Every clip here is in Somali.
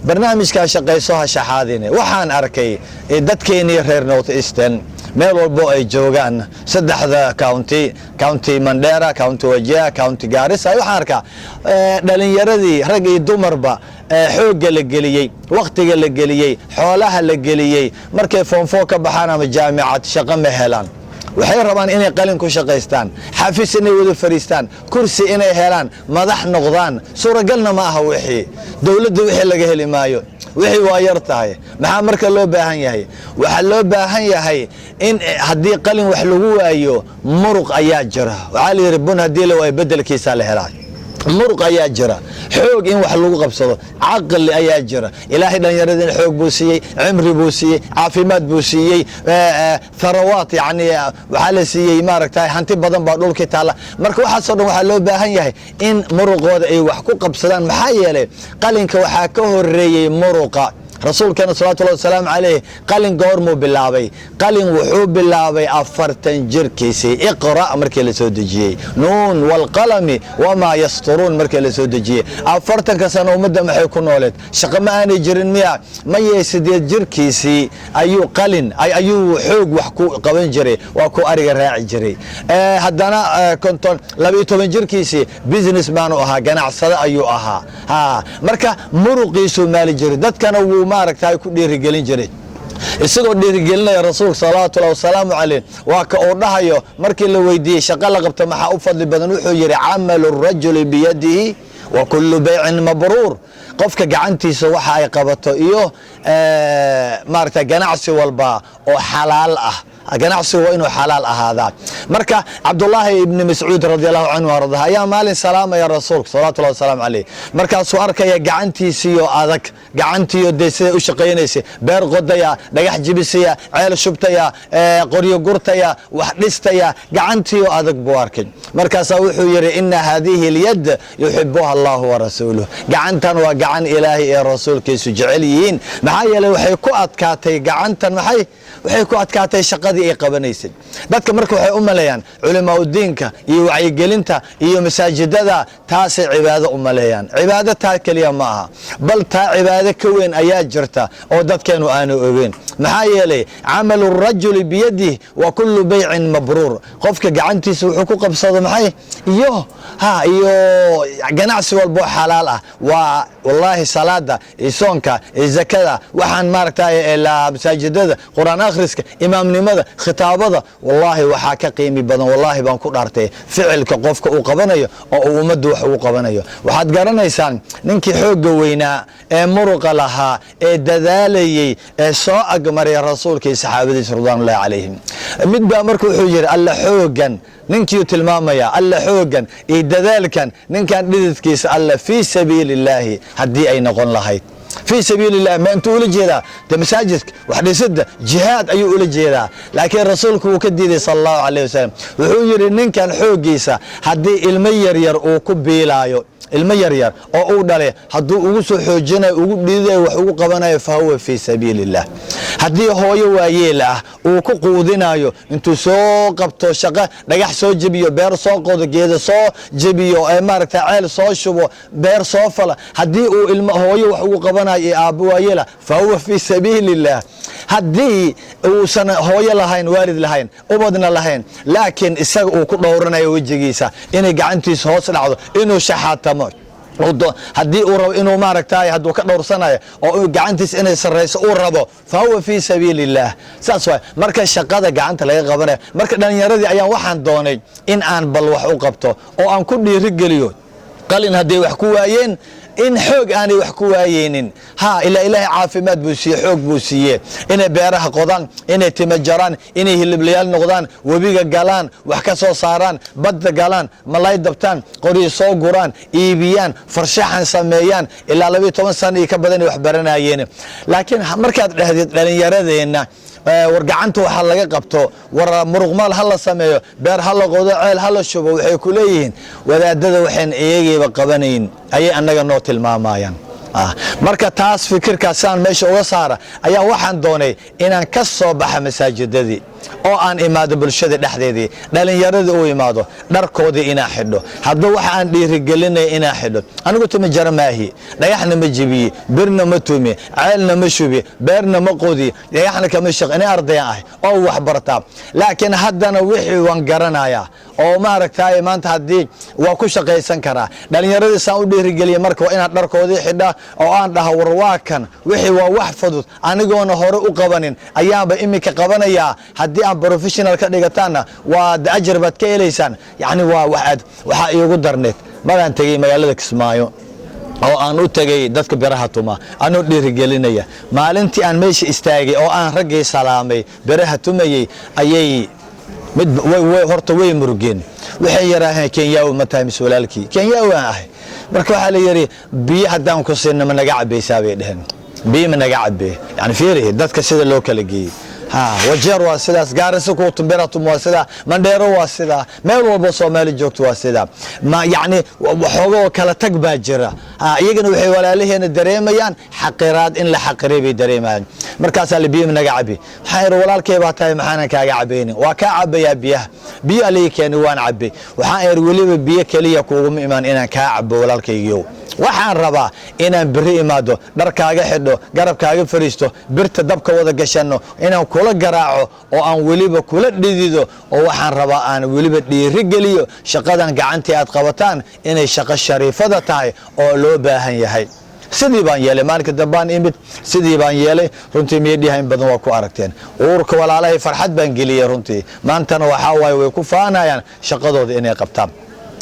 Barnaamijkaa shaqayso, ha shaxaadine. Waxaan arkay dadkeennii reer North Eastern meel walbo ay joogaan, saddexda county, County Mandera, County Wajir, County Garissa, waxaan arkaa dhalinyaradii, rag iyo dumarba, xoogga la geliyey, wakhtiga la geliyey, xoolaha la geliyey. Markay form 4 ka baxaan ama jaamicad, shaqo ma helaan. Waxay rabaan inay qalin ku shaqaystaan, xafiis inay wada fariistaan, kursi inay helaan, madax noqdaan. Suuragalna ma aha. Wixii dowladda wixii laga heli maayo, wixii waa yar tahay. Maxaa marka loo baahan yahay? Waxaa loo baahan yahay in haddii qalin wax lagu waayo, muruq ayaa jira. Waxaa la yidhi, bun haddii la waayo, bedelkiisaa la helaa. Muruq ayaa jira, xoog in wax lagu qabsado, caqli ayaa jira. Ilaahay dhallinyaradina xoog buu siiyey, cimri buu siiyey, caafimaad buu siiyey, tharawaat, yani waxaa la siiyey, maaragtay, hanti badan baa dhulkii taalla. Marka waxaasoo dhan waxaa loo baahan yahay in muruqooda ay wax ku qabsadaan. Maxaa yeelay, qalinka waxaa ka horeeyey muruqa. Rasuulkeena salawatullahi wasalaamu calayh qalin goormuu bilaabay? Qalin wuxuu bilaabay 40 jirkiisii, iqra' markii la soo dejiyey, nuun waalqalami wamaa yasturuun markii la soo dejiyey. 40-ka sano ummadda maxay ku nooleed? Shaqo ma aanay jirin miya? Maye, 8 jirkiisii ayuu qalin, ayuu xoog wax ku qaban jiray, waa ku ariga raaci jiray. Haddana 50, 12 jirkiisii business baanu ahaa, ganacsado ayuu ahaa. Ha, marka muruqiisuu maali jiray, dadkana wuu, maaragtay, ku dhiirigelin jiray. Isagoo dhiirigelinaya rasuulka salawaatullahi wasalaamu calayh, waa ka uu dhahayo markii la weydiiyey shaqo la qabto maxaa u fadli badan, wuxuu yidhi: camalu rajuli biyadihi wa kullu baycin mabruur. Qofka gacantiisa waxa ay qabato iyo, maaragta, ganacsi walba oo xalaal ah. Ganacsigu waa inuu xalaal ahaadaa. Marka Cabdulaahi ibni Mascuud radi allahu canhu arda ayaa maalin salaamaya rasuulka salawatullahi wasalaamu calayh. Markaasuu arkaya gacantiisiyo adag, gacantiiyo dee siday u shaqaynaysay: beer qodaya, dhagax jibisaya, ceel shubtaya, qoryo gurtaya, wax dhistaya. Gacantiiyo adag buu arkay. Markaasaa wuxuu yidhi: ina hadihi alyad yuxibuha allahu warasuuluh. Gacantan waa gacan Ilaahay ee rasuulkiisu jecel yihiin. Maxaa yeelay, waxay ku adkaatay gacantan, maxay waxay ku adkaatay shaqadii ay qabanaysay. Dadka marka waxay u maleeyaan culimaaudiinka iyo wacyigelinta iyo masaajidada taasay cibaado u maleeyaan. Cibaado taa keliya ma aha, bal taa cibaado ka weyn ayaa jirta oo dadkeenu aanu ogeyn. Maxaa yeelay, camalu rajuli biyadih wa kullu baycin mabruur. Qofka gacantiisa wuxuu ku qabsado maxay iyo ha iyo ganacsi walboo xalaal ah waa, wallaahi, salaada iyo soonka iyo zakada, waxaan, maaragtay, masaajidada, Qur-aan akhriska, imaamnimada, khitaabada, wallaahi waxaa ka qiimi badan, wallaahi baan ku dhaartay, ficilka qofka uu qabanayo oo uu ummaddu wax ugu qabanayo. Waxaad garanaysaan ninkii xoogga weynaa ee muruqa lahaa ee dadaalayey ee soo agmaray rasuulka iyo saxaabadiisa ridwaanullahi calayhim. Mid baa marka wuxuu yidhi: "Alla xooggan," ninkiiu tilmaamaya, "alla xooggan iyo dadaalkan ninkan dhididkiisa, alla fii sabiili illaahi haddii ay noqon lahayd." Fii sabiili illah ma intuu ula jeedaa? De masaajidka, wax dhisida, jihaad ayuu ula jeedaa. Laakiin rasuulku wuu ka diiday sala allahu calayh wasalam. Wuxuu yidhi: ninkan xooggiisa haddii ilmo yaryar uu ku biilaayo, ilmo yaryar oo uu dhalay hadduu ugu soo xoojinayo, ugu dhiidayo, wax ugu qabanayo, fa huwa fii sabiili illah. Haddii hooyo waayeel ah uu ku quudinayo intuu soo qabto shaqo, dhagax soo jebiyo, beer soo qodo, geeda soo jebiyo, ee, maaragta, ceel soo shubo, beer soo fala, haddii uu ilmo hooyo wax ugu qabanayo iyo aabbo waayeela, fa huwa fii sabiili illah. Haddii uusan hooyo lahayn, waalid lahayn, ubadna lahayn, laakiin isaga uu ku dhowranayo wejigiisa inay gacantiisa hoos dhacdo, inuu shaxaatamo haddii uu rabo, inuu, maaragtay, hadduu ka dhowrsanayo oo gacantiisa inay sarrayso uu rabo, fa huwa fii sabiili illaah. Saas waay. Marka shaqada gacanta laga qabanayo, marka dhallinyaradii ayaan waxaan doonay in aan bal wax u qabto oo aan ku dhiirigeliyo qalin hadday wax ku waayeen, in xoog aanay wax ku waayeynin. Ha, ilaa Ilaahay caafimaad buu siiye, xoog buu siiye, inay beeraha qodaan, inay tima jaraan, inay hiliblayaal noqdaan, webiga galaan, wax ka soo saaraan, badda galaan, malay dabtaan, qoryo soo guraan, iibiyaan, farshaxan sameeyaan. Ilaa 12 sana iyo ka badanay wax baranayeen. Laakiin markaad dhehdeed dhalinyaradeenna, war gacanta waxaa laga qabto, war muruqmaal ha la sameeyo, beer ha la qodo, ceel ha la shubo, waxay ku leeyihiin wadaadada waxayn iyagiiba qabanayn ayay annaga noo tilmaamayaan. Marka taas fikirkaas saan meesha uga saara ayaa waxaan doonay inaan ka soo baxa masaajidadii. Oo aan imaado bulshada dhexdeedii, dhalinyaradii u imaado, dharkoodii inaan xidho, hadba waxa aan dhiirigelinaya inaan xidho. Anigu timi jara maahi, dhagaxna ma jebiye, birna ma tumi, ceelna ma shubi, beerna ma qodi, dhagaxna kama shaq inay ardayaan ahay oo wax bartaa. Laakiin haddana wixii waan garanayaa oo maaragtay maanta haddii waa ku shaqaysan karaa. Dhalinyaradii saan u dhiirigeliya marka waa inaan dharkoodii xidha oo aan dhaha, "War, waa kan wixii, waa wax fudud." Anigoona hore u qabanin ayaanba iminka qabanayaa. Haddii aan professional ka dhigataanna, waa ajar baad ka helaysaan. Yacni waa wax aad waxaa iigu darneed maraan tegey magaalada Kismaayo oo aan u tegay dadka biraha tuma anoo dhiirigelinaya. Maalintii aan meesha istaagay oo aan raggii salaamay biraha tumayey, ayay mid horta way murugeen. Waxay yaraaheen, "Kenyaawi ma tahay mise walaalkii?" "Kenyaawi aan ahay." Marka waxaa la yidhi, "Biyo haddaan ku siinna ma naga cabaysaa?" bay dheheen. "Biyo ma naga cabee?" Yani fiiri dadka sida loo kala geeyey. Ha, Wajeer waa sidaas, Gaarisa kuwa tumberatum waa sidaa, Mandheero waa sidaa, meel walba Soomaali joogto waa sidaa. Ma yacni waxoogoo kala tag baa jira. Ha, iyagana waxay walaalaheena dareemayaan xaqiraad, in la xaqiray bay dareemayaan. Markaasaa la, "Biyo ma naga cabi?" Waxaan idhi, "Walaalkay baa tahay, maxaanan kaaga cabaynin? Waa kaa cabayaa biyaha." Biyo alii keenay, waan cabay. Waxaan idhi, "Weliba biyo keliya kuuguma imaan inaan kaa cabo, walaalkaygiyow. Waxaan rabaa inaan beri imaado, dharkaaga xidho, garabkaaga fariisto, birta dabka wada gashanno, inaan kula garaaco oo aan weliba kula dhidido, oo waxaan rabaa aan weliba dhiiri geliyo shaqadan gacantii aad qabataan inay shaqo shariifada tahay oo loo baahan yahay." Sidii baan yeelay. Maalinka dambaan imid, sidii baan yeelay. Runtii media-ha in badan waa ku aragteen. Uurka walaalahay farxad baan geliyey runtii. Maantana waxaa waaye way ku faanayaan shaqadooda inay qabtaan.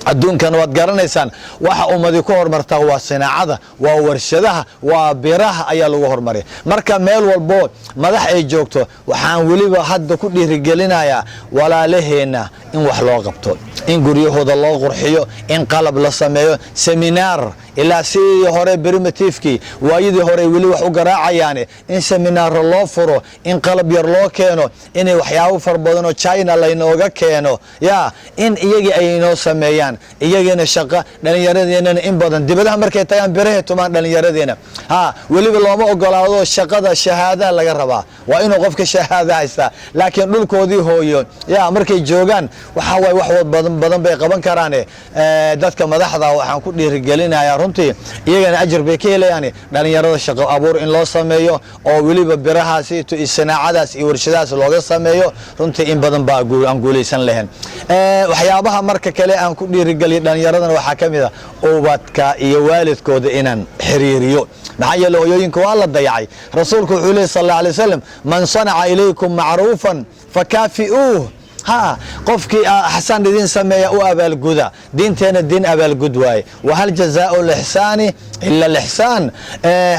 Adduunkana waad garanaysaan, waxa ummadi ku horumartaa waa sinaacada, waa warshadaha, waa biraha ayaa lagu horumariya. Marka meel walbo madax ay joogto, waxaan weliba hadda ku dhiirigelinayaa walaalaheenna in wax loo qabto, in guryahooda loo qurxiyo, in qalab la sameeyo, seminaar ilaa sidii hore primitive-kii, waayadii hore weli wax u garaacayaane, in seminaaro loo furo, in qalab yar loo keeno, inay waxyaabo fara badan oo China laynooga keeno, ya in iyagii ay inoo sameeyaan, iyagiina shaqa. Dhallinyaradeenana in badan dibadaha markay tagaan birahay tumaan dhallinyaradeena. Ha, weliba looma ogolaado shaqada, shahaadaha laga rabaa, waa inuu qofka shahaada haystaa. Laakiin dhulkoodii hooyo ya markay joogaan, waxaa waay wax badan badan bay qaban karaane. Dadka madaxda waxaan ku dhiirigelinayaa runtii, iyagana ajar bay ka helayaan, dhalinyarada shaqo abuur in loo sameeyo oo weliba birahaasi iyo sanaacadaas iyo warshadahaas looga sameeyo. Runtii in badan baa aan guulaysan lahayn. Waxyaabaha marka kale aan ku dhiirigeliyo dhalinyaradana waxaa ka mid a ubadka iyo waalidkooda inaan xiriiriyo. Maxaa yeele hooyooyinka waa la dayacay. Rasuulku wuxuu lehy sal alla alay wasalam, "Man sanaca ilaykum macruufan fakaafi'uuh." Ha, qofkii axsaan idin sameeya u abaalguda. Diinteena diin abaalgud waaye. "Wahal jazaau lixsaani ila lixsaan."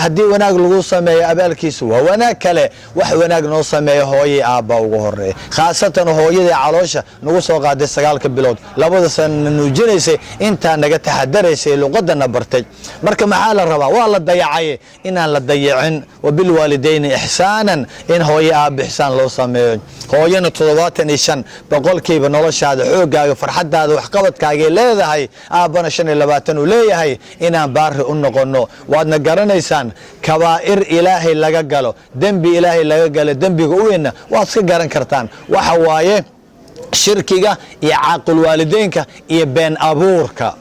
Haddii wanaag lagu sameeyo, abaalkiisu waa wanaag kale. Wax wanaag noo sameeya hooyay aabba ugu horeeya, khaasatan hooyadii caloosha nagu soo qaaday 9-ka bilood, 2-da sanana nuujinaysay, intaa naga taxadaraysay, luqadana bartay. Marka maxaa la rabaa? Waa la dayacaye, inaan la dayacin. "Wabilwaalidayni ixsaanan", in hooye aabba ixsaan loo sameeyo. Hooyana 75% noloshaada, xooggaaga, farxadaada, waxqabadkaagay leedahay. Aabbana 25 uu leeyahay. Inaan baari u noqono. Waadna garanaysaan kabaa'ir Ilaahay laga galo, dembi Ilaahay laga galo, dembiga u weynna waad iska garan kartaan. Waxa waaye shirkiga iyo caaqulwaalideynka iyo been abuurka.